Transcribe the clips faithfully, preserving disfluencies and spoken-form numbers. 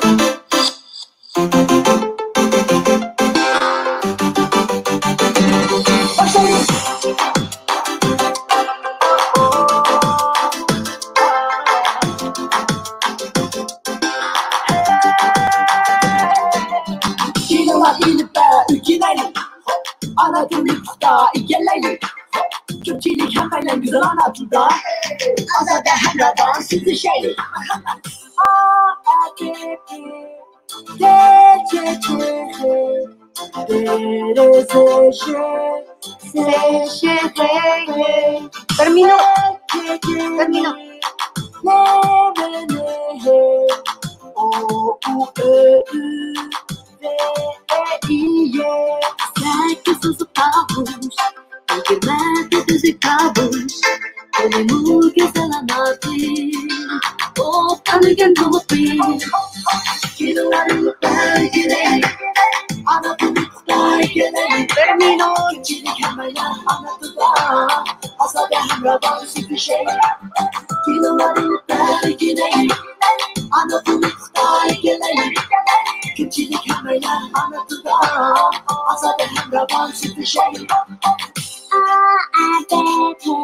كىنولار ئېلىپ ئۆگىنەيلى، ئانا تىلنى پۇختا ئىگىلەيلى. كۆپچىلىك ھەممەيلەن گۈزەل ئانا تىلدا، ئازادە ھەمراھدا سۆزلىشەيلى. ئا، ئە، بې، بې. بىر مىنۇت، بىر مىنۇت. سەككىز سوزۇق تاۋۇش، يىگىرمە تۆت ئۈزۈك تاۋۇش. ئۇنىمۇ گۈزەل ئانا تىل، ئوبدان ئۆگەن بولۇپ. كىنولارنى ئۆگىنەيلى، ئانا تىلنى پۇختا ئىگىلەيلى. بىر مىنۇت. كۆپچىلىك ھەممەيلەن ئانا تىلدا، ئازادە ھەمراھدا سۆزلىشەيلى. كىنولارنى ئۆگىنەيلى، ئانا تىلنى پۇختا ئىگىلەيلى. كۆپچىلىك ھەممەيلەن ئانا تىلدا، ئازادە ھەمراھدا سۆزلىشەيلى. ئا، ئە، بې، بې.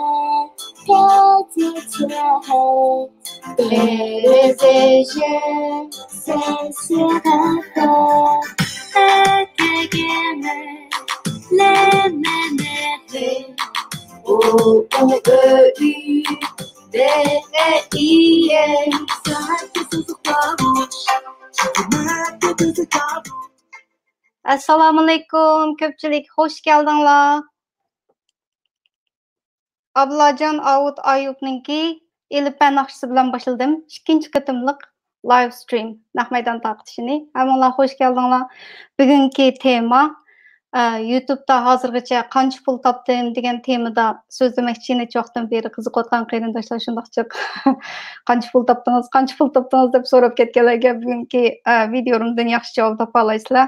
ئەسسالامۇئەلەيكۇم، كۆپچىلىك، خوش كەلدىڭلار. ئابلاجان ئاۋۇت ئايۇپنىڭكى ئېلىپبە ناخشىسى بىلەن باشلىدىم. ئىككىنچى قېتىملىق لايف سترىم، نەق مەيدان تارقىتىشىنى. ھەممىڭلار خوش كەلدىڭلار. بۈگۈنكى تېما، ئە، يۇتۇبتا ھازىرغىچە قانچە پۇل تاپتىم دېگەن تېمىدا سۆزلىمەكچى. نەچچە ۋاقىتتىن بېرى قىزىقىۋاتقان قېرىنداشلار شۇنداق جىق، قانچە پۇل تاپتىڭىز، قانچە پۇل تاپتىڭىز دەپ سوراپ كەتكەنلەرگە بۈگۈنكى، ئە، ۋىدىيولىرىمدىن ياخشى جاۋاب تاپالايسىلەر.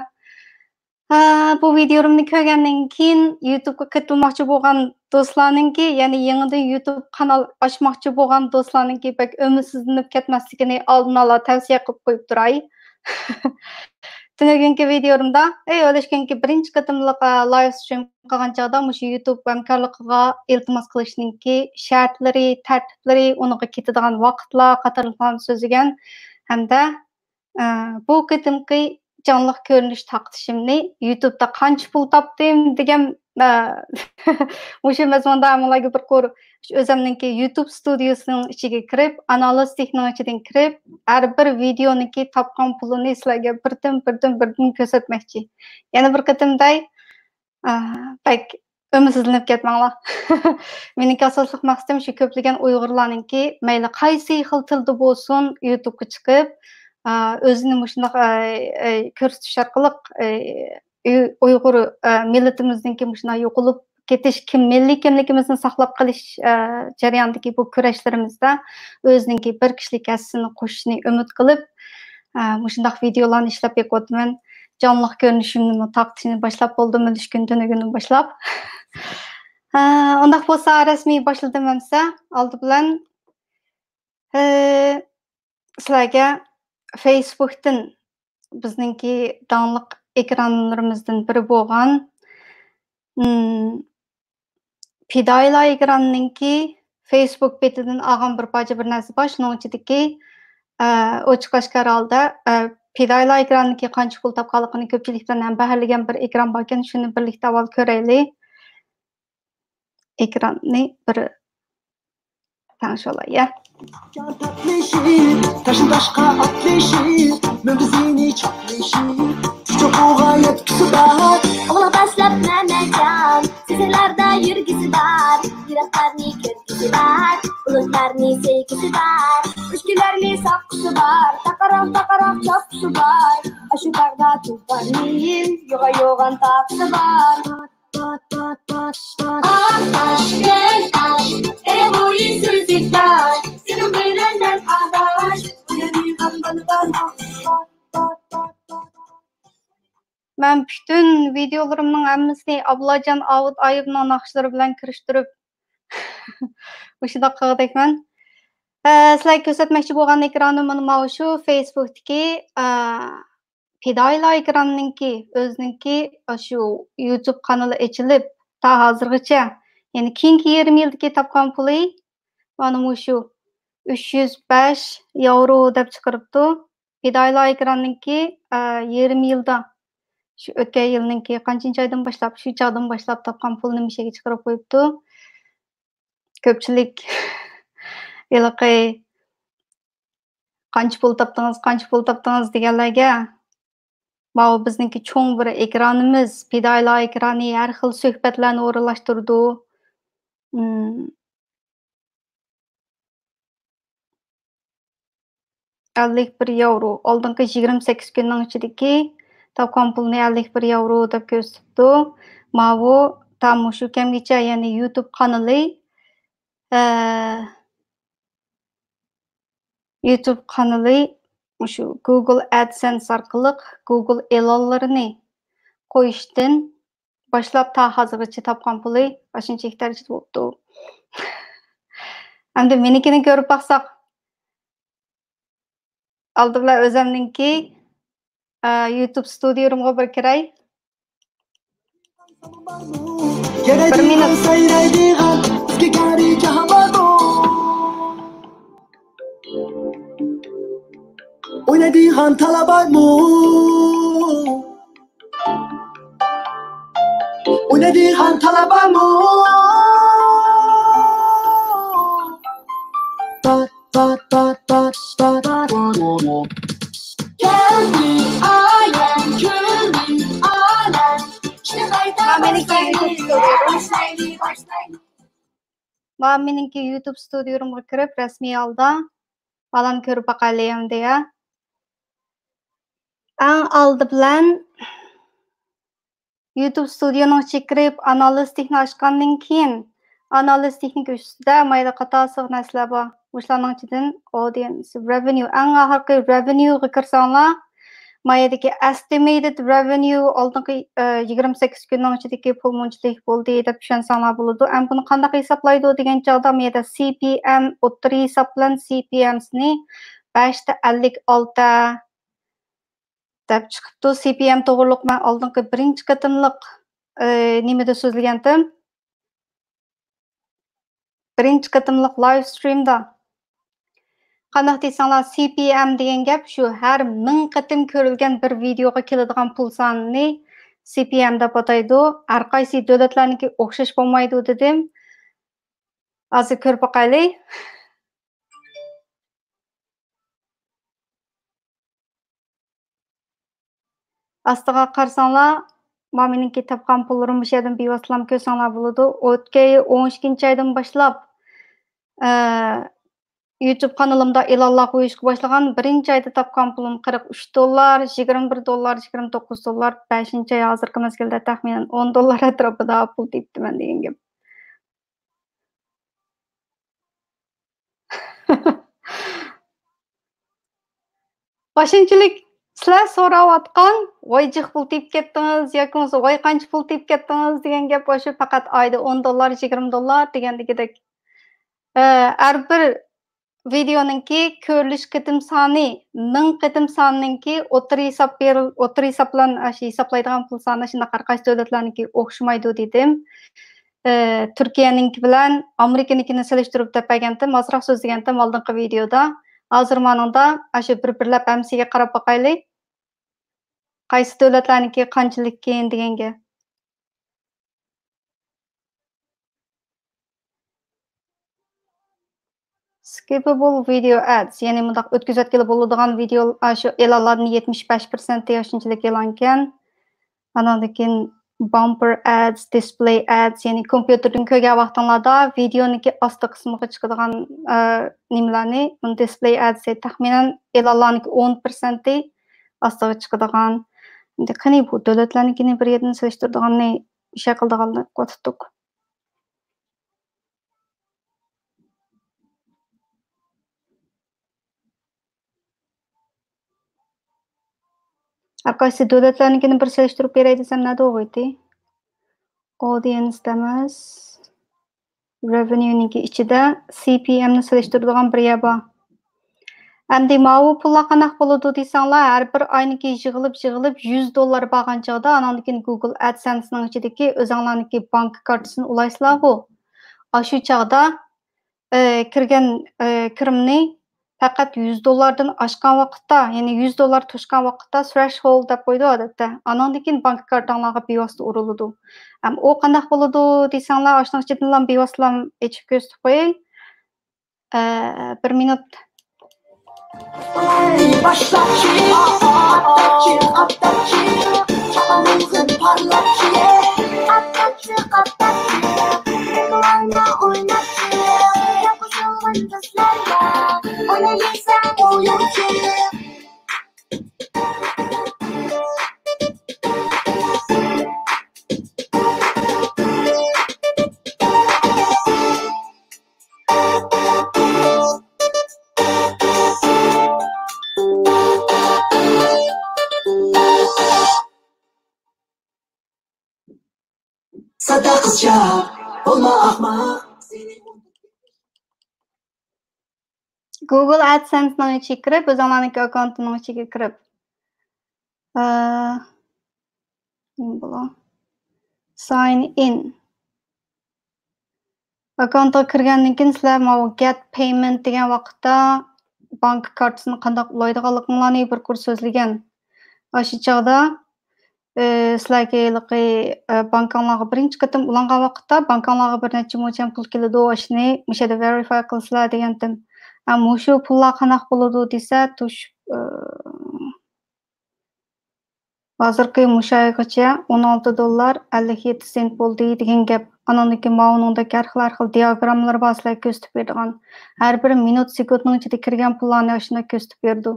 ھە، بۇ ۋىدىيولىرىمنى كۆرگەندىن كېيىن يۇتۇبقا قېتىلماقچى بولغان دوستلارنىڭكى، يەنى يېڭىدىن يۇتۇب قانال ئاچماقچى بولغان دوستلارنىڭكى بەك ئۈمىدسىزلىنىپ كەتمەسلىكىنى ئالدىن ئالا تەۋسىيە قىلىپ قويۇپ تۇراي. تۈنۈگۈنكى ۋىدىيولىرىمدا، ئەي، ئۆلۈشكۈنكى بىرىنچى قېتىملىق، ئە، لايف سترىم قىلغان چاغدا مۇشۇ يۇتۇب ھەمكارلىقىغا ئىلتىماس قىلىشنىڭكى شەرتلىرى، تەرتىپلىرى، ئۇنىڭغا كېتىدىغان ۋاقىتلار قاتارلىقلارنى سۆزلىگەن ھەمدە ئە، بۇ قېتىمقى جانلىق كۆرۈنۈش تارقىتىشىمنى يۇتۇبتا قانچە پۇل تاپتىم دېگەن، ئە، مۇشۇ مەزمۇندا ھەممىڭلارغا بىر قۇر ئۆزۈمنىڭكى يۇتۇب ستۇدىيوسىنىڭ ئىچىگە كىرىپ، ئانالىستىكنىڭ ئىچىدىن كىرىپ، ھەر بىر ۋىدىيونىڭكى تاپقان پۇلىنى سىلەرگە بىردىن، بىردىن، بىردىن كۆرسەتمەكچى. يەنە بىر قېتىم دەي، ئا، بەك ئۈمىدسىزلىنىپ كەتمەڭلار. مېنىڭكى ئاساسلىق مەقسىتىم شۇ كۆپلىگەن ئۇيغۇرلارنىڭكى مەيلى قايسى خىل تىلدا بولسۇن، يۇتۇبقا چىقىپ، ئا، ئۆزىنى مۇشۇنداق، ئە، ئە، كۆرسىتىش ئارقىلىق، ئە، ئۇ-، ئۇيغۇر، ئە، مىللىتىمىزنىڭكى مۇشۇنداق يوقىلىپ كېتىش، كىم، مىللىي كىملىكىمىزنى ساقلاپ قېلىش، ئە، جەريانىدىكى بۇ كۈرەشلىرىمىزدە ئۆزىنىڭكى بىر كىشىلىك ھەسسىسىنى قوشۇشىنى ئۈمىد قىلىپ، ئە، مۇشۇنداق ۋىدىيولارنى ئىشلەپ بېقىۋاتىمەن. جانلىق كۆرۈنۈشۈمنىمۇ تارقىتىشنى باشلاپ بولدۇم، ئۈلۈشكۈن تۈنۈگۈندىن باشلاپ. ئە، ئۇنداق بولسا رەسمىي باشلىدىم ئەمسە. ئالدى بىلەن، ئە، سىلەرگە فېيسبۇكتىن، بىزنىڭكى داڭلىق ئېكرانلىرىمىزدىن بىرى بولغان، ئىم، پىدائىيلار ئېكرانىنىڭكى فېيسبۇك بېتىدىن ئالغان بىر پارچە بىر نەرسە بار. شۇنىڭ ئىچىدىكى، ئە، ئوچۇق ئاشكارا ھالدا، ئە، پىدائىيلار ئېكرانىنىڭكى قانچە پۇل تاپقانلىقىنى كۆپچىلىك بىلەن ھەمبەھىرلىگەن بىر ئېكران باركەن، شۇنى بىرلىكتە ئاۋۋال كۆرەيلى. ئېكراننى بىر تەڭشىۋالاي، يا. تاشتاشقا ئاتلىشىپ، مۆڭگۈزىنى چاپلىشىپ، چوقۇغا يەتكۈسى بار. ئۇلار باشلاپ مەمەجان، سىزىقلاردا يۈرگۈسى بار. يىراقلارنى كۆرگۈسى بار، بۇلۇتلارنى سۆيگۈسى بار. ئۆچكىلەرنى ساققۇسى بار، تاقىراق، تاقىراق چاپقۇسى بار. ئاشۇ تاغدا تۇلپارنىڭ يوغان-يوغان تاقىسى بار. مەن پۈتۈن ۋىدىيولىرىمنىڭ ھەممىسىنى ئابلاجان ئاۋۇت ئايۇبنىڭ ناخشىلىرى بىلەن كىرىشتۈرۈپ مۇشۇنداق قىلغۇدەكمەن. سىلەرگە كۆرسەتمەكچى بولغان ئېكرانىم مانا ماۋۇ شۇ فېيسبۇكتىكى، ئە، پىدائىيلا ئېكراننىڭكى، ئۆزىنىڭكى ئاشۇ يۇتۇب قانىلى ئېچىلىپ، تا ھازىرغىچە، يەنى كېيىنكى يېرىم يىلدىكى تاپقان پۇلى مانا مۇشۇ ئۈچ يۈز بەش ياۋرو دەپ چىقىرىپتۇ. پىدائىيلا ئېكراننىڭكى، ئە، يېرىم يىلدا، شۇ ئۆتكەن يىلنىڭكى قانچىنچى ئايدىن باشلاپ، شۇ چاغدىن باشلاپ تاپقان پۇلىنى مۇشۇ يەرگە چىقىرىپ قويۇپتۇ. كۆپچىلىك ھېلىقى «قانچە پۇل تاپتىڭىز، قانچە پۇل تاپتىڭىز؟» دېگەنلەرگە، ماۋۇ بىزنىڭكى چوڭ بىر ئېكرانىمىز، پىدائىيلا ئېكرانى، ھەر خىل سۆھبەتلەرنى ئورۇنلاشتۇرىدۇ. ئەللىك بىر ياۋرو، ئالدىنقى يىگىرمە سەككىز كۈننىڭ ئىچىدىكى تاپقان پۇلنى ئەللىك بىر ياۋرو دەپ كۆرسىتىپتۇ. ماۋۇ تا مۇشۇ كەمگىچە، يەنى يۇتۇب قانىلى، ئە، يۇتۇب قانىلى مۇشۇ گۇگل ئەدسەنس ئارقىلىق گۇگل ئېلانلىرىنى قويۇشتىن باشلاپ تا ھازىرغىچە تاپقان پۇلى ئاشۇنچىلىك دەرىجىدە بوپتۇ. ئەمدى مېنىڭكىنى كۆرۈپ باقساق، ئالدى بىلەن ئۆزۈمنىڭكى، ئە، يۇتۇب ستۇدىيومغا بىر كىرەي. بىر مىنۇت. ئوينايدىغان تالا بارمۇ؟ ئوينايدىغان تالا بارمۇ؟ بار، بار، بار، بار، بار. كەلدى ئايەم، كۈلدى ئالەم. شىغايدا باشلايلى، باشلايلى، باشلايلى. مانا مېنىڭكى يۇتۇب ستۇدىيومغا كىرىپ، رەسمىي ھالدا بالامنى كۆرۈپ باقايلى ئەمدى، يا. ئەڭ ئالدى بىلەن يۇتۇب ستۇدىيونىڭ ئىچىگە كىرىپ، ئانالىز تىكنى ئاچقاندىن كېيىن، ئانالىز تىكنىڭ ئۈستىدە مايدا قاتارسىغ نەرسىلەر بار. مۇشۇلارنىڭ ئىچىدىن ئودىيېنس رېۋېنيۇ، ئەڭ ئاخىرقى رېۋېنيۇغا كىرسەڭلار، ما يەردىكى ئەستىمەيتېد رېۋېنيۇ، ئالدىنقى، ئە، يىگىرمە سەككىز كۈننىڭ ئىچىدىكى پۇل مۇنچىلىك بولدى دەپ چۈشەنسەڭلار بولىدۇ. ئەمما بۇنى قانداق ھېسابلايدۇ دېگەن چاغدا، ما يەردە سى پى ئېم، ئوتتۇرا ھېساب بىلەن سى پى ئېمسىنى بەشتە ئەللىك ئالتە دەپ چىقىپتۇ. سى پى ئېم توغرۇلۇق مەن ئالدىنقى بىرىنچى قېتىملىق، ئە، نېمىدە سۆزلىگەنتىم. بىرىنچى قېتىملىق لايف سترىمدا. قانداق دېسەڭلار، سى پى ئېم دېگەن گەپ شۇ، ھەر مىڭ قېتىم كۆرۈلگەن بىر ۋىدېيوغا كېلىدىغان پۇل سانىنى سى پى ئېم دەپ ئاتايدۇ. ھەر قايسى دۆلەتلەرنىڭكى ئوخشاش بولمايدۇ دېدىم. ھازىر كۆرۈپ باقايلى. ئاستىغا قارىساڭلار، ما مېنىڭكى تاپقان پۇللىرىم مۇشۇ يەردىن بىۋاسىتىلا كۆرسەڭلار بولىدۇ. ئۆتكەن يىل ئون ئىككىنچى ئايدىن باشلاپ، ئە، يۇتۇب قانىلىمدا ئېلانلار قويۇشقا باشلىغان. بىرىنچى ئايدا تاپقان پۇلۇم قىرىق ئۈچ دوللار، يىگىرمە بىر دوللار، يىگىرمە توققۇز دوللار. بەشىنچى ئاي ھازىرقى مەزگىلدە تەخمىنەن ئون دوللار ئەتراپىدا پۇل تېپىپتىمەن دېگەن گەپ. ئاشۇنچىلىك سىلەر سوراۋاتقان، «ۋاي جىق پۇل تېپىپ كەتتىڭىز» ياكى بولمىسا «ۋاي قانچە پۇل تېپىپ كەتتىڭىز» دېگەن گەپ ئاشۇ پەقەت ئايدا ئون دوللار، يىگىرمە دوللار دېگەندىكىدەك. ئە، ھەر بىر ۋىدېيونىڭكى كۆرۈلۈش قېتىم سانى، مىڭ قېتىم سانىنىڭكى ئوتتۇرا ھېساب بېرىل-، ئوتتۇرا ھېساب بىلەن ئاشۇ ھېسابلايدىغان پۇل سانى شۇنداق ھەر قايسى دۆلەتلەرنىڭكى ئوخشىمايدۇ دېدىم. ئى، تۈركىيەنىڭكى بىلەن ئامېرىكىنىڭكىنى سېلىشتۇرۇپ دەپ بەرگەنتىم، ئازراق سۆزلىگەنتىم ئالدىنقى ۋىدېيودا. ھازىر مانىڭدا ئاشۇ بىر-بىرلەپ ھەممىسىگە قاراپ باقايلى. قايسى دۆلەتلەرنىڭكى قانچىلىككىن دېگەنگە. Skippable video ads، يەنى مۇنداق ئۆتكۈزۈۋەتكىلى بولىدىغان ۋىدېئو، ئاشۇ ئېلانلاردىن يەتمىش بەش پىرسەنتى ئاشۇنچىلىك ئېلانكەن. ئاناندىن كېيىن bumper ads، display ads، يەنى كومپيۇتېردىن كۆرگەن ۋاقتىڭلاردا ۋىدېئونىڭكى ئاستى قىسمىغا چىقىدىغان، ئە، نېمىلەرنى، بۇنى display ads دەيدۇ. تەخمىنەن ئېلانلارنىڭكى ئون پىرسەنتى ئاستىغا چىقىدىغان. ئەمدى قېنى بۇ دۆلەتلەرنىڭكىنى بىر يەردىن سېلىشتۇرىدىغاننى، ئىش ھەققىدە قىلىۋاتتۇق. ھەر قايسى دۆلەتلەرنىڭكىنى بىر سېلىشتۇرۇپ بېرەي دېسەم، نەدە بولغىيتى؟ ئودىيېنس ئەمەس. revenue نىڭكى ئىچىدە سى پى ئېم نى سېلىشتۇرىدىغان بىر يەر بار. ئەمدى ماۋۇ پۇللار قانداق بولىدۇ دېسەڭلار، ھەر بىر ئاينىڭكى يىغىلىپ، يىغىلىپ يۈز دوللار بارغان چاغدا، ئاناندىن كېيىن گۇگل ئەدسەنسنىڭ ئىچىدىكى ئۆزەڭلارنىڭكى بانكا كارتىسىنى ئۇلايسىلارغۇ. ئاشۇ چاغدا، ئى، كىرگەن، ئى، كىرىمنى پەقەت يۈز دوللاردىن ئاشقان ۋاقىتتا، يەنى يۈز دوللار توشقان ۋاقىتتا، ثرېشھولد دەپ قويىدۇ ئادەتتە. ئاناندىن كېيىن بانكا كارتاڭلارغا بىۋاسىتە ئۇرۇلىدۇ. ئەم، ئۇ قانداق بولىدۇ دېسەڭلار، ئاشۇنىڭ ئىچىدىنلا بىۋاسىتىلا ئېچىپ كۆرسىتىپ قوياي. ئە، بىر مىنۇت. باشلاپچى، ئاتلاپچى، ئاتلاپچى، چاقمىغىن پارلاپچى. ئاتلاپچى، قاتلاپچى، رېكلاما ئويناپچى. ياقۇشۇلغان قىزلارغا ئوينايسەن ئويۇنچى. ساددا قىزچاق، بولما ئاخماق. گۇگل ئەدسەنسنىڭ ئىچىگە كىرىپ، ئۆزۈڭلارنىڭكى ئاككاونتىنىڭ ئىچىگە كىرىپ، ئە، نېمە بولۇ؟ ساين ئىن. ئاككاونتقا كىرگەندىن كېيىن سىلەر ماۋۇ گەت پەيمېنت دېگەن ۋاقىتتا بانكا كارتىسىنى قانداق ئۇلايدىغانلىقىڭلارنى بىر قۇر سۆزلىگەن. ئاشۇ چاغدا، ئى، سىلەرگە ھېلىقى، ئى، بانكاڭلارغا بىرىنچى قېتىم ئۇلانغان ۋاقىتتا بانكاڭلارغا بىر نەچچە مۇچەن پۇل كېلىدۇ، ئاشۇنى مۇشۇ يەردە ۋېرىفاي قىلسىلەر دېگەنتىم. ئە، مۇشۇ پۇللار قانداق بولىدۇ دېسە، توش-، ئى، ھازىرقى مۇشۇ ئايغىچە ئون ئالتە دوللار ئەللىك يەتتە سېنت بولدى دېگەن گەپ. ئانىڭدىن كېيىن ماۋۇنىڭدەك ھەر خىل، ھەر خىل دىياگراممىلىرى بار سىلەرگە كۆرسىتىپ بېرىدىغان. ھەر بىر مىنۇت، سېكۇنتنىڭ ئىچىدە كىرگەن پۇللارنى ئاشۇنداق كۆرسىتىپ بېرىدۇ.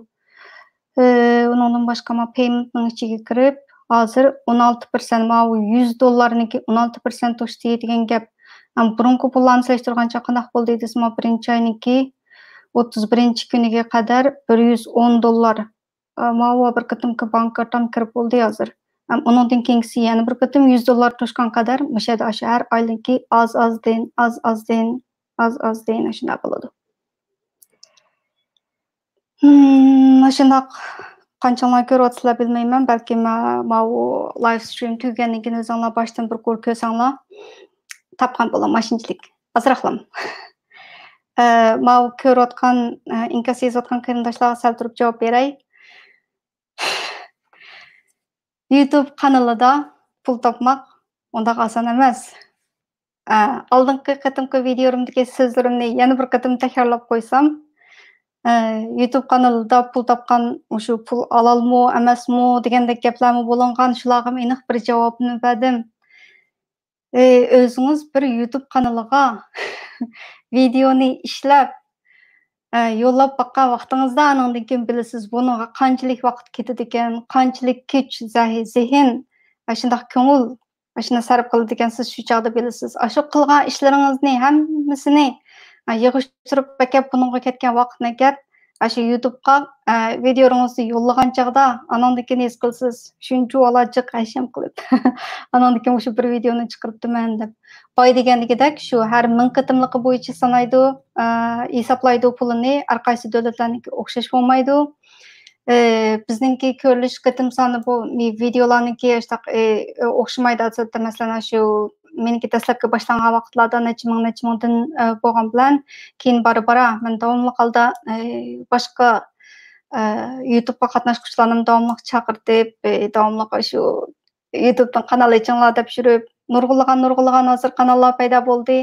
ئى، ئۇنىڭدىن باشقا ما پەيمېنتنىڭ ئىچىگە كىرىپ، ھازىر ئون ئالتە پىرسەنت، ماۋۇ يۈز دوللارنىڭكى ئون ئالتە پىرسەنت توشتى دېگەن گەپ. ئەم، بۇرۇنقى پۇللارنى سېلىشتۇرغانچە قانداق بولدى دېسە، ما بىرىنچى ئاينىڭكى ئوتتۇز بىرىنچى كۈنىگە قەدەر بىر يۈز ئون دوللار، ئە، ماۋۇ بىر قېتىمقى بانكا كارتام كىرىپ بولدى ھازىر. ئەم، ئۇنىڭدىن كېيىنكىسى يەنە بىر قېتىم يۈز دوللار توشقان قەدەر مۇشۇ يەردە ئاشۇ ھەر ئايلىكى ئاز ئازدىن، ئاز ئازدىن، ئاز ئازدىن شۇنداق بولىدۇ. ھىم، ماشۇنداق قانچىڭلار كۆرۈۋاتىسىلەر بىلمەيمەن، بەلكىم ما-، ماۋۇ لايف سترىم تۈگىگەندىن كېيىن ئۆزۈڭلار باشتىن بىر قۇر كۆرسەڭلار، تاپقان بولۇڭ ماشىنىچىلىك. ئازراقلام. ئە، ماۋۇ كۆرۈۋاتقان، ئە، ئىنكاس يېزىۋاتقان قېرىنداشلارغا سەل تۇرۇپ جاۋاب بېرەي. يۇتۇب قانىلىدا پۇل تاپماق ئۇنداق ئاسان ئەمەس. ئە، ئالدىنقى قېتىمقى ۋىدىيولىرىمدىكى سۆزلىرىمنى يەنە بىر قېتىم تەكرارلاپ قويسام، ئە، يۇتۇب قانىلىدا پۇل تاپقان، مۇشۇ پۇل ھالالمۇ، ئەمەسمۇ دېگەندەك گەپلەرمۇ بولۇنغان، شۇلارغىمۇ ئېنىق بىر جاۋابنى بەردىم. ئى، ئۆزىڭىز بىر يۇتۇب قانىلىغا ۋىدىيونى ئىشلەپ، ئە، يوللاپ باققان ۋاقتىڭىزدا، ئانىڭدىن كېيىن بىلىسىز، بۇنىڭغا قانچىلىك ۋاقىت كېتىدىكەن، قانچىلىك كۈچ، زەھ-، زېھىن، ئاشۇنداق كۆڭۈل، ئاشۇنداق سەرپ قىلىدىكەنسىز، شۇ چاغدا بىلىسىز. ئاشۇ قىلغان ئىشلىرىڭىزنى ھەممىسىنى، ئە، يىغىشتۇرۇپ ئەكەپ، بۇنىڭغا كەتكەن ۋاقىتنى ئەكەپ، ئاشۇ يۇتۇبقا، ئە، ۋىدىيولىرىڭىزنى يوللىغان چاغدا، ئانىڭدىن كېيىن ھېس قىلىسىز، شۇنچىۋالا جىق ھەشەم قىلىپ، ئانىڭدىن كېيىن مۇشۇ بىر ۋىدىيونى چىقىرىپتىمەن دەپ. بايا دېگەندىكىدەك، شۇ ھەر مىڭ قېتىملىقى بويىچە سانايدۇ، ئە، ھېسابلايدۇ پۇلىنى، ھەر قايسى دۆلەتلەرنىڭكى ئوخشاش بولمايدۇ. ئى، بىزنىڭكى كۆرۈلۈش قېتىم سانى بۇ مى-، ۋىدىيولارنىڭكى ئاشۇنداق، ئى، ئوخشىمايدۇ. ئادەتتە، مەسىلەن، شۇ مېنىڭكى دەسلەپكى باشلانغان ۋاقىتلاردا نەچچە مىڭ، نەچچە مىڭدىن، ئى، بولغان بىلەن، كېيىن بارا-بارا مەن داۋاملىق ھالدا، ئى، باشقا، ئى، يۇتۇبقا قاتناشقۇچىلارنىمۇ داۋاملىق چاقىرتىپ، ئى، داۋاملىق شۇ يۇتۇبتىن قانال ئېچىڭلار دەپ يۈرۈپ، نۇرغۇنلىغان، نۇرغۇنلىغان ھازىر قاناللار پەيدا بولدى.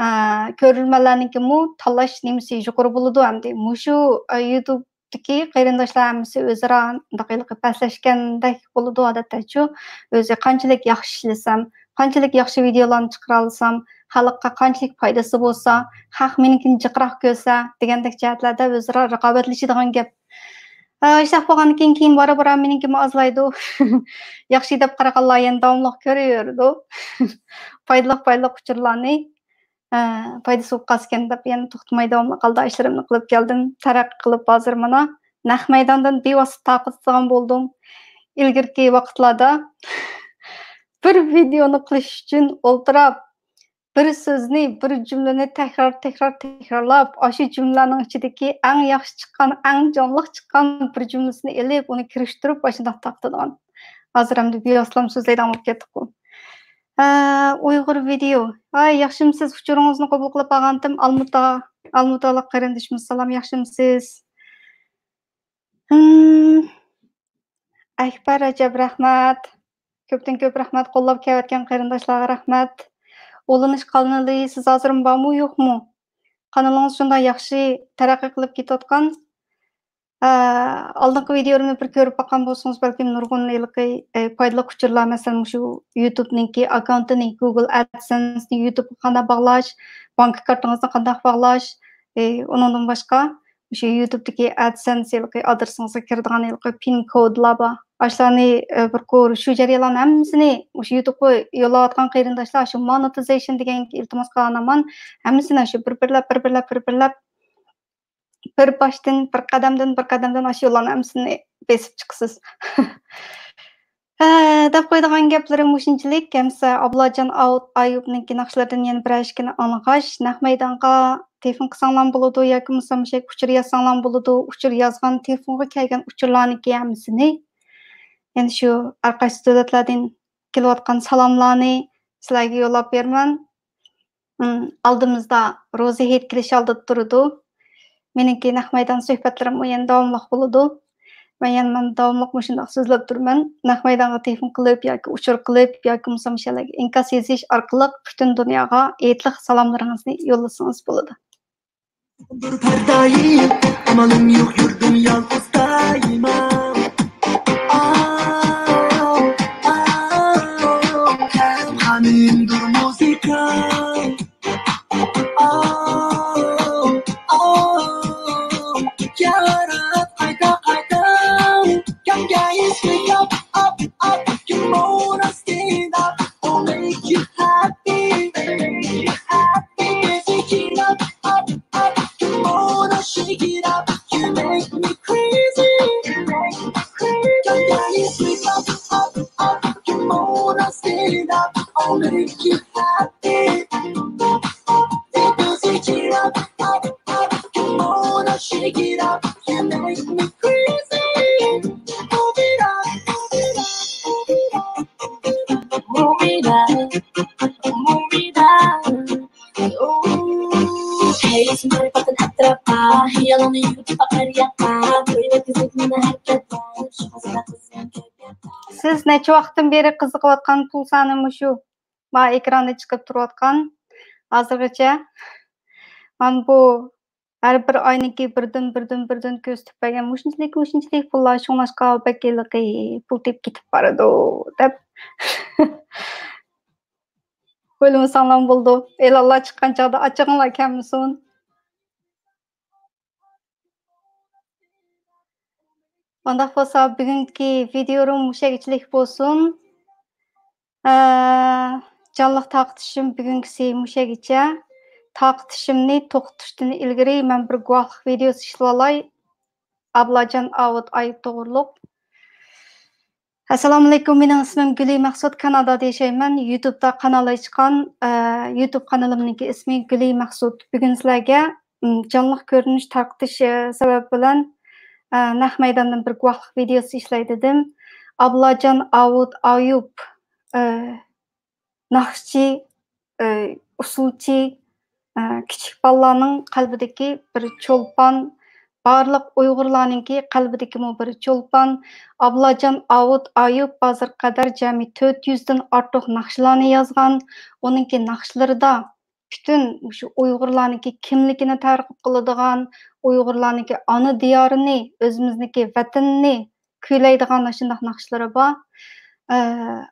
ئى، كۆرۈرمەنلەرنىڭكىمۇ تاللاش نېمىسى يۇقىرى بولىدۇ ئەمدى. مۇشۇ، ئى، يۇتۇب دىكى قېرىنداشلار ھەممىسى ئۆزئارا مۇنداق ھېلىقى بەسلەشكەندەك بولىدۇ ئادەتتەچۇ. ئۆزى قانچىلىك ياخشى ئىشلىسەم، قانچىلىك ياخشى ۋىدىيولارنى چىقىرالىسام، خەلققە قانچىلىك پايدىسى بولسا، خەق مېنىڭكىنى جىقراق كۆرسە دېگەندەك جەھەتلەردە ئۆزئارا رىقابەتلىشىدىغان گەپ. ئە، شۇنداق بولغاندىن كېيىن، كېيىن بارا-بارا مېنىڭكىمۇ ئازلايدۇ. ياخشى دەپ قارىغانلار يەنە داۋاملىق كۆرۈۋېرىدۇ. پايدىلىق، پايدىلىق ئۇچۇرلارنى. ئە، پايدىسى بولۇپ قالسىكەن دەپ يەنە توختىماي داۋاملىق ھالدا ئىشلىرىمنى قىلىپ كەلدىم. تەرەققىي قىلىپ ھازىر مانا نەق مەيداندىن بىۋاسىتە تارقىتىدىغان بولدۇم. ئىلگىرىكى ۋاقىتلاردا بىر ۋىدىيونى قىلىش ئۈچۈن ئولتۇراپ، بىر سۆزنى، بىر جۈملىنى تەكرار، تەكرار، تەكرارلاپ، ئاشۇ جۈملىنىڭ ئىچىدىكى ئەڭ ياخشى چىققان، ئەڭ جانلىق چىققان بىر جۈملىسىنى ئېلىپ، ئۇنى كىرىشتۈرۈپ، ئاشۇنداق تارقىتىدىغان. ھازىر ئەمدى بىۋاسىتە سۆزلەيدىغان بولۇپ كەتتۇققۇ. ئە، ئۇيغۇر ۋىدېو. ھاي، ياخشىمۇسىز؟ ئۇچۇرىڭىزنى قوبۇل قىلىپ ئالغانتىم. ئالمۇتا، ئالمۇتالىق قېرىندىشىمىز، سالام، ياخشىمۇسىز؟ ھىم. ئەكبەر رەجەپ، رەھمەت. كۆپتىن كۆپ رەھمەت، قوللاپ كېلىۋاتقان قېرىنداشلارغا رەھمەت. ئۇلىنىش قانىلى سىز ھازىرمۇ بارمۇ، يوقمۇ؟ قانىلىڭىز شۇنداق ياخشى تەرەققىي قىلىپ كېتىۋاتقان. ئە، ئالدىنقى ۋىدېولىرىمنى بىر كۆرۈپ باققان بولسىڭىز، بەلكىم نۇرغۇن ھېلىقى، ئە، پايدىلىق ئۇچۇرلار، مەسىلەن، مۇشۇ يۇتۇبنىڭكى ئاككاونتىنى، گۇگل ئەدسېنسنى يۇتۇبقا قانداق باغلاش، بانكا كارتىڭىزنى قانداق باغلاش، ئە، ئۇنىڭدىن باشقا، مۇشۇ يۇتۇبتىكى ئەدسېنس ھېلىقى ئادرېسىڭىزغا كىرىدىغان ھېلىقى پىن كودلار بار. ئاشۇلارنى، ئە، بىر كور-، شۇ جەريانلارنى ھەممىسىنى مۇشۇ يۇتۇبقا يوللاۋاتقان قېرىنداشلار شۇ مونېتىزېيشن دېگەنگە ئىلتىماس قىلغان ھامان ھەممىسىنى شۇ بىر-بىرلەپ، بىر-بىرلەپ، بىر-بىرلەپ بىر باشتىن، بىر قەدەمدىن، بىر قەدەمدىن ئاشۇ يوللارنى ھەممىسىنى بېسىپ چىقىسىز. ھە، دەپ قويىدىغان گەپلىرىم مۇشۇنچىلىك. ئەمسە ئابلاجان ئاۋۇت ئايۇبنىڭكى ناخشىلىرىدىن يەنە بىرەر ئىككىنى ئاڭلىغاچ، نەق مەيدانغا تېلېفون قىلساڭلارمۇ بولىدۇ، ياكى بولمىسا مۇشۇ ئۇچۇر يازساڭلارمۇ بولىدۇ. ئۇچۇر يازغان، تېلېفونغا كەلگەن ئۇچۇرلارنىڭكى ھەممىسىنى، يەنە شۇ ھەر قايسى دۆلەتلەردىن كېلىۋاتقان سالاملارنى سىلەرگە يوللاپ بېرىمەن. ئىم، ئالدىمىزدا روزا ھېيت كېلىش ئالدىدا تۇرىدۇ. مېنىڭكى نەق مەيدان سۆھبەتلىرىممۇ يەنە داۋاملىق بولىدۇ. مەن يەنە مانا داۋاملىق مۇشۇنداق سۆزلەپ تۇرىمەن. نەق مەيدانغا تېلېفون قىلىپ ياكى ئۇچۇر قىلىپ ياكى بولمىسا مۇشۇ يەرلەرگە ئىنكاس يېزىش ئارقىلىق پۈتۈن دۇنياغا ھېيتلىق سالاملىرىڭىزنى يوللىسىڭىز بولىدۇ. بىر پەردە يېيىپ، ئامالىم يوق، يۈردۈم يالغۇز دائىما. ئاۋ، ئاۋ، خانىمدۇر مۇزىكا. ئاۋ، ئاۋ، يارات قايتا، قايتا. Come, guys, wake up, up, up. You wanna stand up, I'll make you happy. Make you happy. Shake it up, up, up. You wanna shake it up. You make me crazy. You make me crazy. Come, guys, wake up, up, up. You wanna stand up, I'll make you happy. Baby, shake it up, up, up. You wanna shake it up. You make me crazy. Move it up, move it up, move it up, move it up. Move it up, move it up. Ooh. ھەي، ئىسىم تارقاتقىن ئەتراپقا، خىيالىڭنى يۇتۇپ باق ھەر ياققا. كۆيۈۋەتكۈزۈپ مېنى ھەرىكەتلەر، شۇ قىزىدا قىزىڭ كەيپىياتتا. سىز نەچچە ۋاقىتتىن بېرى قىزىقىۋاتقان پۇل سانى مۇشۇ؟ مانا ئېكراندا چىقىپ تۇرۇۋاتقان ھازىرغىچە. مانا بۇ ھەر بىر ئاينىڭكى بىردىن، بىردىن، بىردىن كۆرسىتىپ بەرگەن مۇشۇنچىلىك، مۇشۇنچىلىك پۇللار، شۇڭلاشقا بەك ھېلىقى پۇل تېپىپ كېتىپ بارىدۇ دەپ. ئويلىمىساڭلارمۇ بولىدۇ. ئېلانلار چىققان چاغدا ئاچچىقىڭلار كەلمىسۇن. ئۇنداق بولسا، بۈگۈنكى ۋىدېيورۇم مۇشۇ يەرگىچىلىك بولسۇن. ئە، جانلىق تارقىتىشىم بۈگۈنكىسى مۇشۇ يەرگىچە. تارقىتىشىمنى توختىتىشتىن ئىلگىرى مەن بىر گۇۋاھلىق ۋىدېيوسى ئىشلىۋالاي. ئابلاجان ئاۋۇت ئايۇپ توغرۇلۇق. ئەسسالامۇئەلەيكۇم، مېنىڭ ئىسمىم گۈلى مەخسۇت، كانادادا ياشايمەن. يۇتۇبتا قانال ئاچقان، ئە، يۇتۇب قانىلىمنىڭكى ئىسمى گۈلى مەخسۇت. بۈگۈن سىلەرگە، ئم، جانلىق كۆرۈنۈش تارقىتىش، ئە، سەۋەبى بىلەن، ئە، نەق مەيداندىن بىر گۇۋاھلىق ۋىدېيوسى ئىشلەي دېدىم. ئابلاجان ئاۋۇت ئايۇپ، ئە، ناخشىچى، ئى، ئۇسسۇلچى، ئى، كىچىك بالىلارنىڭ قەلبىدىكى بىر چولپان، بارلىق ئۇيغۇرلارنىڭكى قەلبىدىكىمۇ بىر چولپان. ئابلاجان ئاۋۇت ئايۇپ ھازىرغا قەدەر جەمئىي تۆت يۈزدىن ئارتۇق ناخشىلارنى يازغان. ئۇنىڭكى ناخشىلىرىدا پۈتۈن مۇشۇ ئۇيغۇرلارنىڭكى كىملىكىنى تەرغىب قىلىدىغان، ئۇيغۇرلارنىڭكى ئانا دىيارىنى، ئۆزىمىزنىڭكى ۋەتىنىنى كۈيلەيدىغان ئاشۇنداق ناخشىلىرى بار. ئە،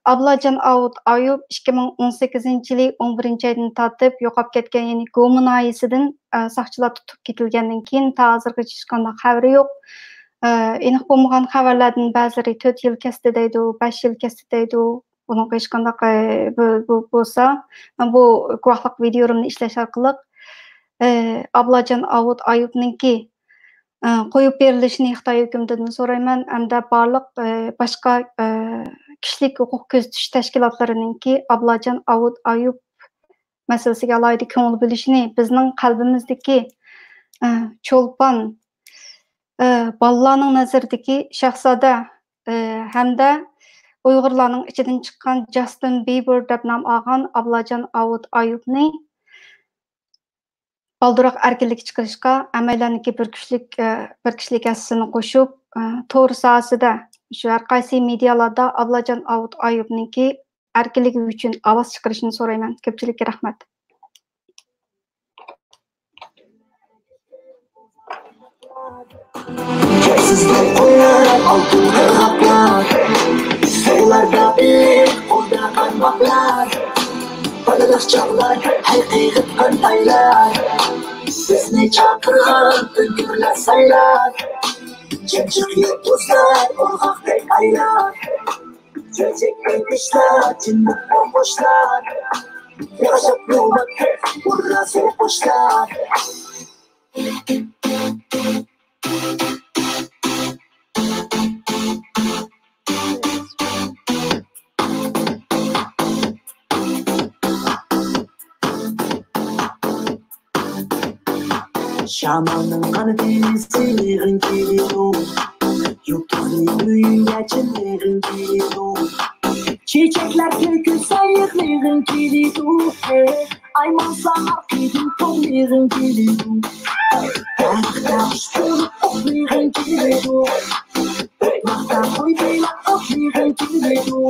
ئابلاجان ئاۋۇت ئايۇپ ئىككى مىڭ ئون سەككىزىنچى يىلى ئون بىرىنچى ئايدىن تارتىپ يوقاپ كەتكەن، يەنى گوما ناھىيەسىدىن، ئە، ساقچىلار تۇتۇپ كېتىلگەندىن كېيىن تا ھازىرغىچە ھېچقانداق خەۋىرى يوق. ئە، ئېنىق بولمىغان خەۋەرلەردىن بەزىلىرى تۆت يىل كەستى دەيدۇ، بەش يىل كەستى دەيدۇ. بۇنىڭغا ھېچقانداق، ئە، بۇ، بۇ بولسا، مەن بۇ گۇۋاھلىق ۋىدىيورۇمنى ئىشلەش ئارقىلىق، ئە، ئابلاجان ئاۋۇت ئايۇپنىڭكى ئە، قويۇپ بېرىلىشىنى خىتاي ھۆكۈمىتىدىن سورايمەن ھەمدە بارلىق، ئە، باشقا، ئە، كىشىلىك ھوقۇق كۆزىتىش تەشكىلاتلىرىنىڭكى ئابلاجان ئاۋۇت ئايۇپ مەسىلىسىگە ئالاھىدە كۆڭۈل بۆلۈشىنى، بىزنىڭ قەلبىمىزدىكى، ئە، چولپان، ئە، بالىلارنىڭ نەزىرىدىكى شاھزادە، ئە، ھەمدە ئۇيغۇرلارنىڭ ئىچىدىن چىققان جاستىن بىبېر دەپ نام ئالغان ئابلاجان ئاۋۇت ئايۇپنى بالدۇرراق ئەركىنلىككە چىقىرىشقا، ھەممەيلەننىڭكى بىر كۈچلۈك، ئە، بىر كىشىلىك ھەسسىسىنى قوشۇپ، ئە، تور ساھەسىدە، شۇ ھەر قايسى مېدىيالاردا ئابلاجان ئاۋۇت ئايۇپنىڭكى ئەركىنلىكى ئۈچۈن ئاۋاز چىقىرىشىنى سورايمەن. كۆپچىلىككە رەھمەت. سىزدەك قوللار ئالتۇن قىرغاقلار، سۇلاردا بىللە قولدا قارماقلار، بالىلىق چاغلار، ھەي قىيغىتقان تايلار، بىزنى چاقىرغان ئۆڭكۈرلەر سايلار، چىمچىق يۇلتۇزلار ئورغاقتەك ئايلار، چۆچەك ئېلقىشلار، جىممىق قوقۇشلار، ياشاپ يۇمۇپ ئۇررا سوقۇشلار. شامالنىڭ قانىتى سىلىغىن كېلىدۇ، يۇلتۇزنى ئۆيۈڭگە چىللىغىن كېلىدۇ، چېچەكلەر تۆكۈلسە يىغلىغىن كېلىدۇ، ھەي، ئايمانسا ئارقىدىن توۋلىغىن كېلىدۇ، دەرەختە قۇش كۆرۈپ ئوقلىغىن كېلىدۇ، ئوتلاقتا قوي بېلەپ ئوتلىغىن كېلىدۇ.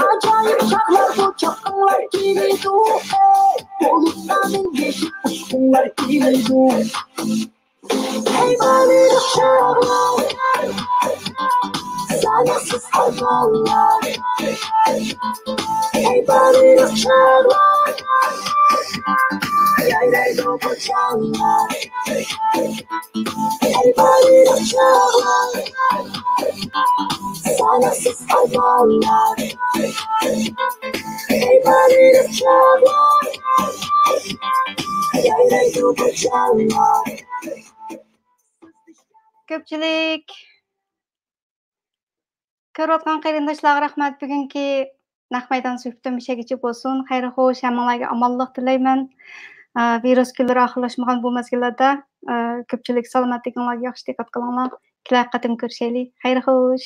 ئاجايىپ چاغلار بۇ، چاققانلار كېلىدۇ، ھەي، بۇلۇتلارنى يېشىپ ئۇچقۇنلار كېلىدۇ. ھەي، بالىلىق چاغلار، ساناقسىز ئارمانلار. ھەي، بالىلىق چاغلار، يايرايدۇ بۇ چاغلار. ھەي، بالىلىق چاغلار، ساناقسىز ئارمانلار. ھەي، بالىلىق چاغلار، يايرايدۇ بۇ چاغلار. كۆپچىلىك. كۆرۈۋاتقان قېرىنداشلارغا رەھمەت. بۈگۈنكى نەق مەيدان سۆھبىتىم مۇشۇ يەرگىچە بولسۇن. خەير خوش، ھەممىڭلارگە ئامانلىق تىلەيمەن. ئا، ۋىرۇس كۈنلىرى ئاخىرلاشمىغان بۇ مەزگىللەردە، ئا، كۆپچىلىك سالامەتلىكىڭلارغا ياخشى دىققەت قىلىڭلار. كېلەر قېتىم كۆرۈشەيلى. خەير خوش.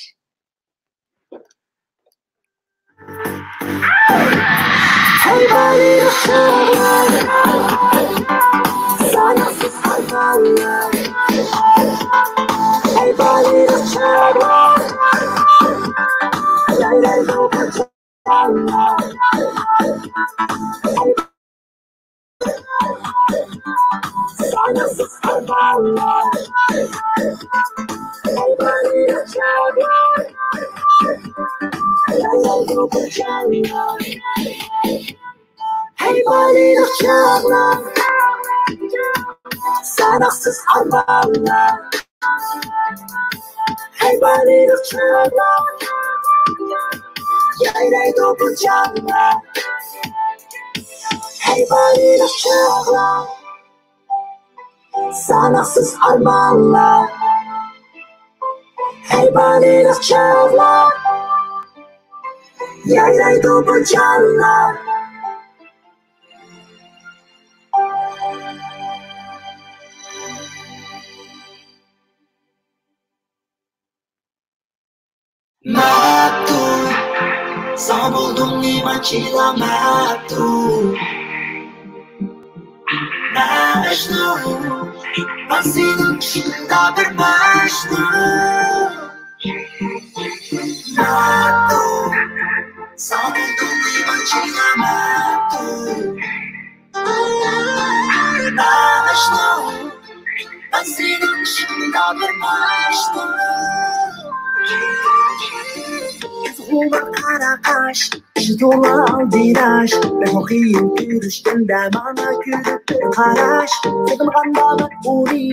ھەي بالىلىق چاغلار، ساناقسىز ئارمانلار. ھەي بالىلىق چاغلار، يايرايدۇ بۇ چاغلار. ساناقسىز ئارمانلار. ھەي بالىلىق چاغلار، يايرايدۇ بۇ چاغلار. ھەي بالىلىق چاغلار، ساناقسىز ئارمانلار. ھەي بالىلىق چاغلار، يايرايدۇ بۇ چاغلار. ھەي بالىلىق چاغلار، ساناقسىز ئارمانلار. ھەي بالىلىق چاغلار، يايرايدۇ بۇ چاغلار. مەپتۇ، ساڭا بولدۇم نېمانچىلا مەپتۇ. مەجنۇن، مەن سېنىڭ چىشىڭدا بىر مەجنۇن. مەپتۇ، ساڭا بولدۇم نېمانچىلا مەپتۇ. مەجنۇن، مەن سېنىڭ چىشىڭدا بىر مەجنۇن. كۆزى غۇبار قارا قاش، ئىچى تولا ئالدىراش، بەكمۇ قىيىن كۆرۈشكەندە ماڭا كۈلۈپ بىر قاراش. سېغىنغاندا مەن ئۇنى،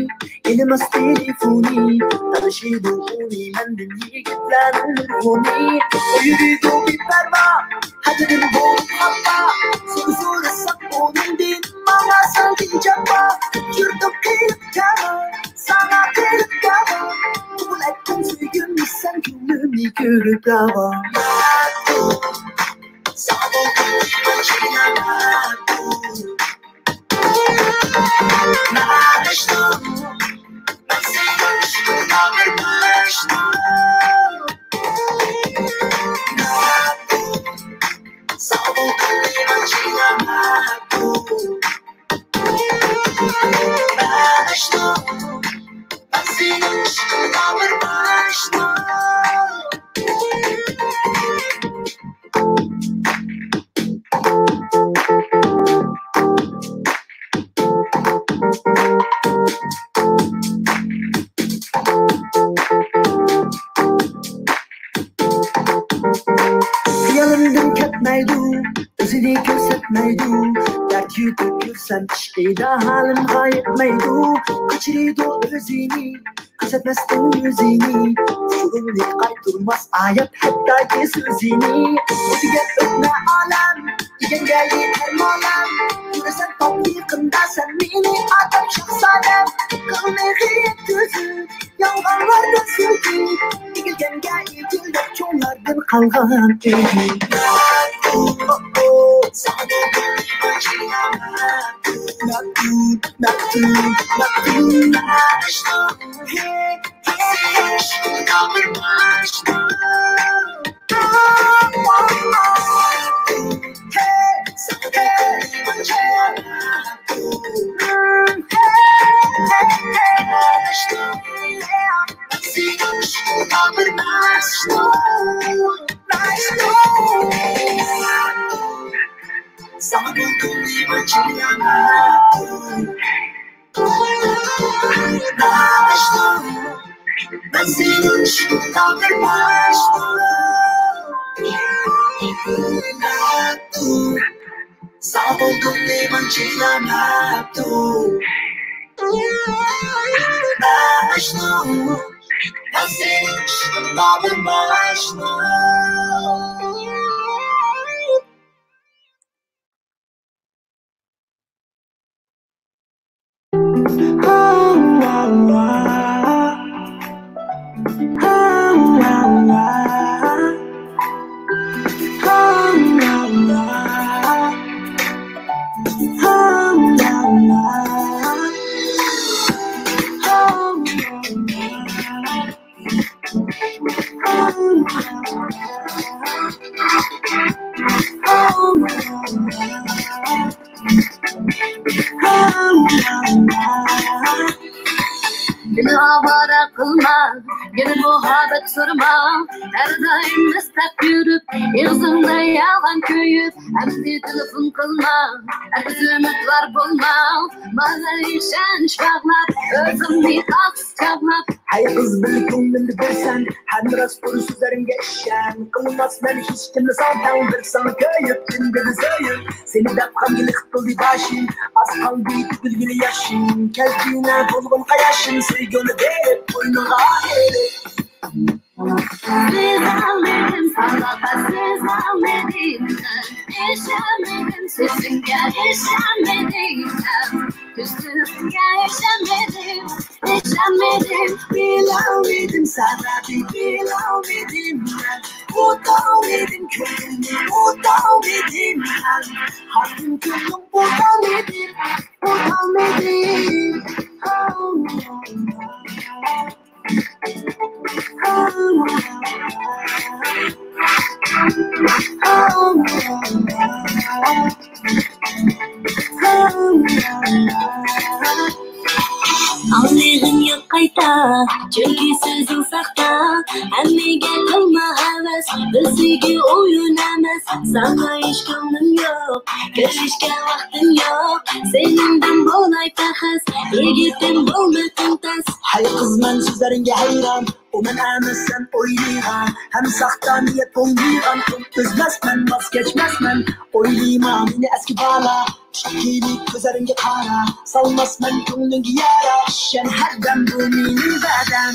ئېلىماس تېلېفونى، تالىشىدۇ ئۇنى مەندىن يىگىتلەرنىڭ نۇرغۇنى. ئۇ يۈرىدۇ بىپەرۋا، ھەددىدىن بولۇپ خاپا، سېنى سورىسام ئۇنىڭدىن ماڭا سالدى جاپا. يۈردۈم قىلىپ كەمە، ساڭا قىلىپ كەمە، قوبۇل ئەتكىن سۆيگۈمنى سەن كۆڭلۈمنى كۆرۈپ راۋا. ساڭا بولدۇم نېمانچىلا مەپتۇ. خىيالىمدىن كەتمەيدۇ، ئۆزىنى كۆرسەتمەيدۇ. دەرد يۈرىكىم كۆرسەم، ئىشقىدا ھالىمغا يەتمەيدۇ. قاچۇرىدۇ ئۆزىنى، كۆرسەتمەستىن يۈزىنى. سورۇننى قايتۇرماس ئاياپ ھەتتاكى سۆزىنى. بۇ دېگەن ئۆتمە ئالەم، دېگەنگە يېتەر مالەم. يۈرىسەن توپ يېقىندا سەن مېنى ئاتاپ شاھزادەم. قىلمىغىن كۆزۈم يالغانلاردىن سۆكۈن. ئېگىلگەنگە ئېگىل دەپ چوڭلاردىن قالغان ئۆگۈن. مېنى ئاۋارە قىلما، مېنى مۇھەببەت سورىما. ھەر دائىم مەستەك يۈرۈپ، ئېغىزىڭدا يالغان كۆيۈپ. ئەمدى تېلېفون قىلما، ھەرگىز ئۈمىدۋار بولما. ماڭا ئىشەنچ باغلاپ، ئۆزۈڭنى ئاق قىز بىللە كۆڭلۈمنى بېرىسەن، ھەمراھ بىر سۆزلىرىمگە ئىشەن. قىلماسمەن ھېچكىمنى ساڭا تەڭ، بىر ساڭا كۆيۈپ، تۈندە سۆيۈپ. سېنى دەپ غەمگە لىق تولدى باشىم، ئاز قالدى تۆكۈلگىلى ياشىم. كەلدىڭە بولغىن قاياشىم، سۆيگۈنى بېرىپ، قوينۇڭغا ئېلىپ. سىزالمىدىم ساڭا، سىزالمىدىم. ئىشەنمىدىم سۆزۈڭگە، ئىشەنمىدىم. كۆزلىرىڭگە ئىشەنمىدىم، ئىشەنمىدىم. بىلەلمىدىم سەۋەبى، بىلەلمىدىم مەن. ئۇتالمىدىم كۆڭلۈمنى، ئۇتالمىدىم مەن. خاتىن كۆڭلۈم ئۇتالمىدىم، ئۇتالمىدىم. ئاڭلىغىم يوق قايتا، چۈنكى سۆزۈڭ ساختا. ھەممىگە قىلما ھەۋەس، بىر سۆيگۈ ئويۇن ئەمەس. ساڭا ھېچ كۆڭلۈم يوق، كۆرۈشكە ۋاقتىم يوق. سېنىڭدىن بولاي پەخەس، يىگىتىم بولمىدىم تەس. ھەي قىز، مەن سۆزلىرىڭگە ھەيران. ئۇ مەن ئەمەس سەن ئويلىغان، ھەم ساختا نىيەت ئوينىغان. ئۈزمەسمەن، ۋاز كەچمەسمەن، ئويلىما مېنى ئەسكى بالا. ئىككىلىك كۆزلىرىڭگە قارا، سالماسمەن كۆڭلۈڭگە يارا. ئىشەن ھەردەم بۇ مېنىڭ ۋەدەم.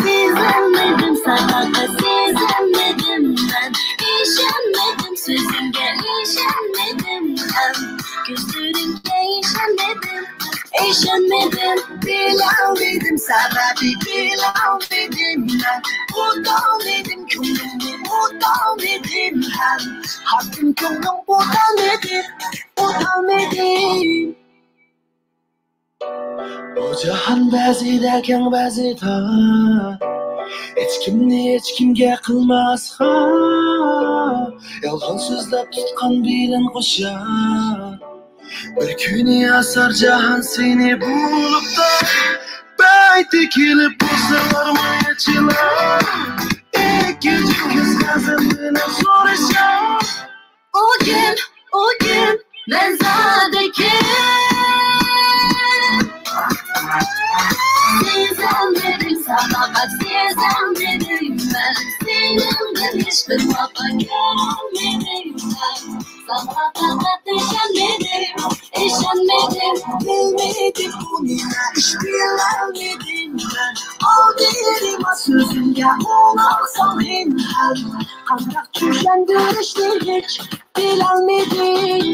سېزەلمىدىم ساداقەت، سېزەلمىدىم مەن. ئىشەنمىدىم سۆزۈڭگە، ئىشەنمىدىم ھەم. كۆزلىرىڭگە ئىشەنمىدىم، ئىشەنمىدىم. بىلەلمىدىم سەۋەبى، بىلەلمىدىم مەن. ئۇتالمىدىم كۆڭلۈمنى، ئۇتالمىدىم ھەم. خاتىن كۆڭلۈڭ ئۇتالمىدىم، ئۇتالمىدىم. بۇ جاھان بەزىدە كەڭ، بەزى تار. ھېچكىمنى ھېچكىمگە قىلماسقا، يالغان سۆزلەپ تۇتقان بىلەن قوشار. بىر كۈنى ئاسار جاھان سېنى بۇلۇتتا، پەيتى كېلىپ بولسا بارماي ئېچىلار. ئىككى جىق كۆز غەزەپ بىلەن سورىشار. ئۇ كىم، ئۇ كىم، مەن زادى كىم؟ سېزەلمىدىم، ساڭا سېزەلمىدىم مەن. سېنىڭدىن ھېچبىر ۋاپا كۆرەلمىدىم مەن. ساڭا پەقەت ئىشەنمىدىم، ئىشەنمىدىم. بىلمىدىم بۇ نېمە ئىش، بىلەلمىدىم مەن. ئالدىرىما سۆزۈمگە قۇلاق سالغىن ھەم. قانداق چۈشەندۈرۈشنى ھېچ بىلەلمىدىم.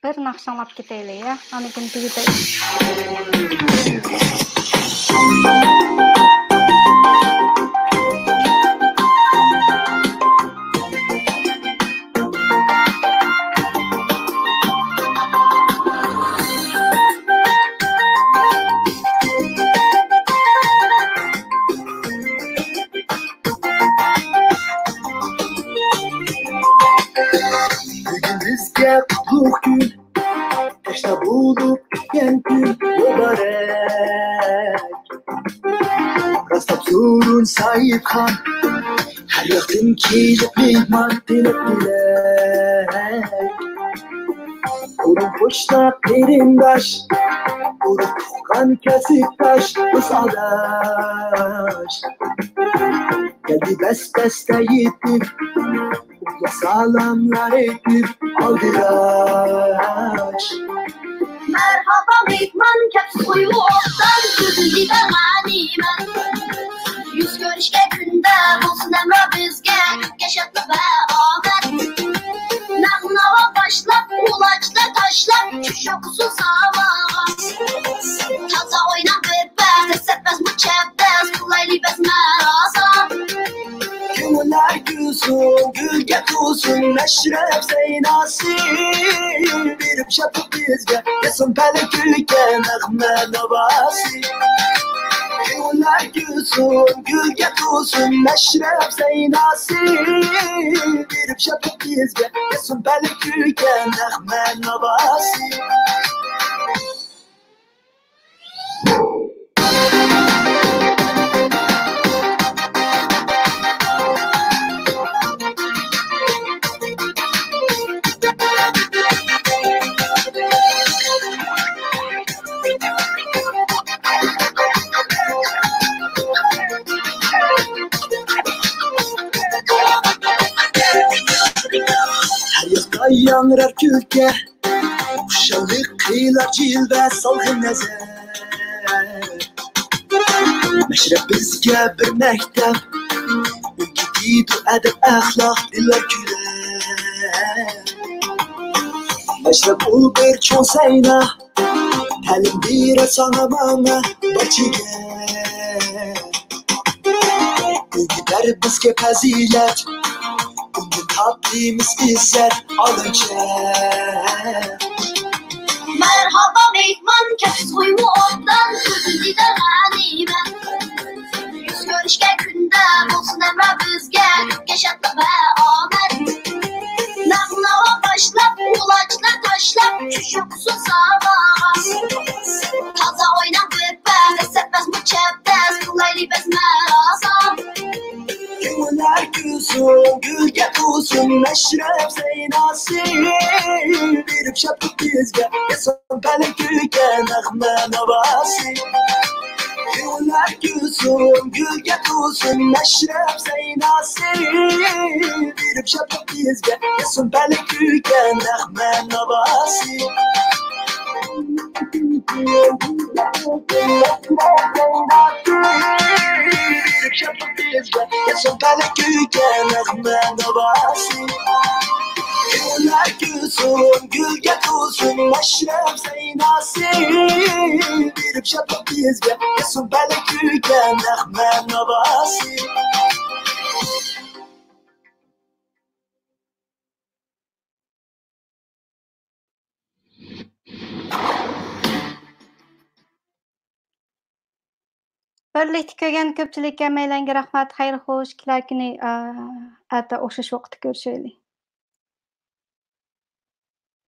بىر ناخشا ئاڭلاپ كېتەيلى، يا؟ ئاندىن كېيىن تۈگىتەي. بۈگۈن بىزگە قۇتلۇق كۈن، تەشنا بولۇپ ئۆتكەن كۈن مۇبارەك. راستلاپ سورۇن ساھىبخان، ھەر ياقتىن كېلىپ مېھمان تىلەپ تىلەك. ئۇرۇق قوشنا قېرىنداش، ئۇرۇق تۇغقان كەسىپداش، دوست ئاداش. كەلدى بەس-بەستە يېتىپ، ئۇلۇغ سالاملار ئېيتىپ ئالدىراش. مەرھابا مېھمان، كەپسىز ئۇيغۇ ئوبدان، كۆزۈڭدە غەنىيمەت. يۈز كۆرۈشكەن كۈندە بولسۇن ھەمراھ بىزگە، كۆپكە شادلىق ۋە ئامەت. نەغمە-ناۋا باشلاپ، قۇلاچلار تاشلاپ، چۈش يوقسۇن ساۋاغا. تازا ئويناڭ بىر پەس، دەسسەتمەس مۇ چەپتەس، قىلايلى بەزمە راسا. كۆڭۈللەر كۈلسۇن، گۈلگە تولسۇن مەشرەپ سەيناسى. بېرىپ شادلىق بىزگە، يازسۇن پەلەك كۈلكە نەغمە ناۋاسى. كۆڭۈللەر كۈلسۇن، گۈلگە تولسۇن مەشرەپ سەيناسى. بېرىپ شادلىق بىزگە، يازسۇن پەلەك كۈلكە نەغمە ناۋاسى. ھەر ياقتا ياڭرار كۈلكە، خۇشاللىق قىلار جىلۋە سالغىن نەزەر. مەشرەپ بىزگە بىر مەكتەپ، ئۆگىتىدۇ ئەدەپ ئەخلاق دىللار كۈلەر. مەشرەپ ئۇ بىر چوڭ سەينا، تەلىم بېرە ساڭا ماڭا بارچىگە. ئۆگىتەر بىزگە پەزىلەت، ئۇندىن تاپىمىز ئىززەت ئالىچە. مەرھابا مېھمان، كەپسىز ئۇيغۇ ئوبدان، كۆزۈڭدە غەنىيمەت. يۈز كۆرۈشكەن كۈندە بولسۇن ھەمراھ بىزگە، كۆپكە شادلىق ۋە ئامەت. نەغمە-ناۋا باشلاپ، قۇلاچلار تاشلاپ، چۈش يوقسۇن ساۋاغا. تازا ئويناڭ بىر پەس، دەسسەتمەس مۇ چەپتەس، قىلايلى بەزمە راسا. كۆڭۈللەر كۈلسۇن، گۈلگە تولسۇن مەشرەپ سەيناسى. بېرىپ شادلىق بىزگە، يازسۇن نەغمە ناۋاسى. گۈللەر كۈلسۇن، گۈلگە تولسۇن مەشرەپ سەيناسى. بېرىپ شادلىق بىزگە، يەتسۇن پەلەك كۈيگە نەغمە ناۋاسى. بېرىپ شادلىق بىزگە، يەتسۇن پەلەك كۈيگە نەغمە ناۋاسى. گۈللەر كۈلسۇن، گۈلگە تولسۇن مەشرەپ سەيناسى. بېرىپ شادلىق بىزگە، يەتسۇن پەلەك كۈيگە نەغمە ناۋاسى. بىرلىكتە كۆرگەن كۆپچىلىككە ھەممەيلەنگە رەھمەت، خەير خوش، كېلەر كۈنى، ئا، ئەتە ئوخشاش ۋاقىتتا كۆرۈشەيلى.